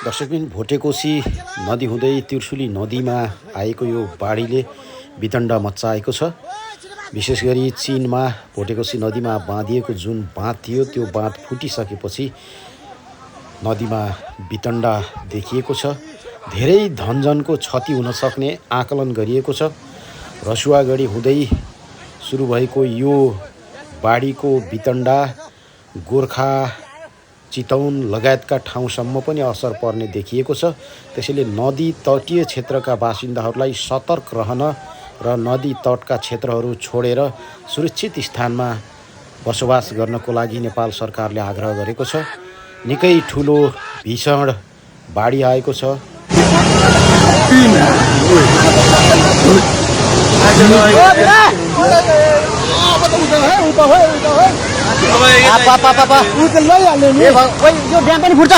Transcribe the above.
दर्शकबिन भोटेकोसी नदी हुँदै त्रिशुली नदीमा आएको यो बाढीले वितण्ड मच्चाएको छ। विशेष गरी चीनमा भोटेकोसी नदीमा बाँधिएको जुन बाँध थियो त्यो बाँध फुटिसकेपछि नदीमा वितण्ड देखिएको छ। धेरै धनजनको क्षति हुन सक्ने आकलन गरिएको छ। रसुवागढी हुँदै सुरु भएको यो बाढीको वितण्ड गोर्खा चितवन लगायतका ठाउँसम्म पनि असर पर्ने देखिएको छ। त्यसैले नदी तटीय क्षेत्रका बासिन्दाहरूलाई सतर्क रहन र नदी तटका क्षेत्रहरू छोडेर सुरक्षित स्थानमा बसोबास गर्नको लागि नेपाल सरकारले आग्रह गरेको छ। निकै ठुलो भीषण बाढी आएको छ। यो ड्याम पनि फुट्छ।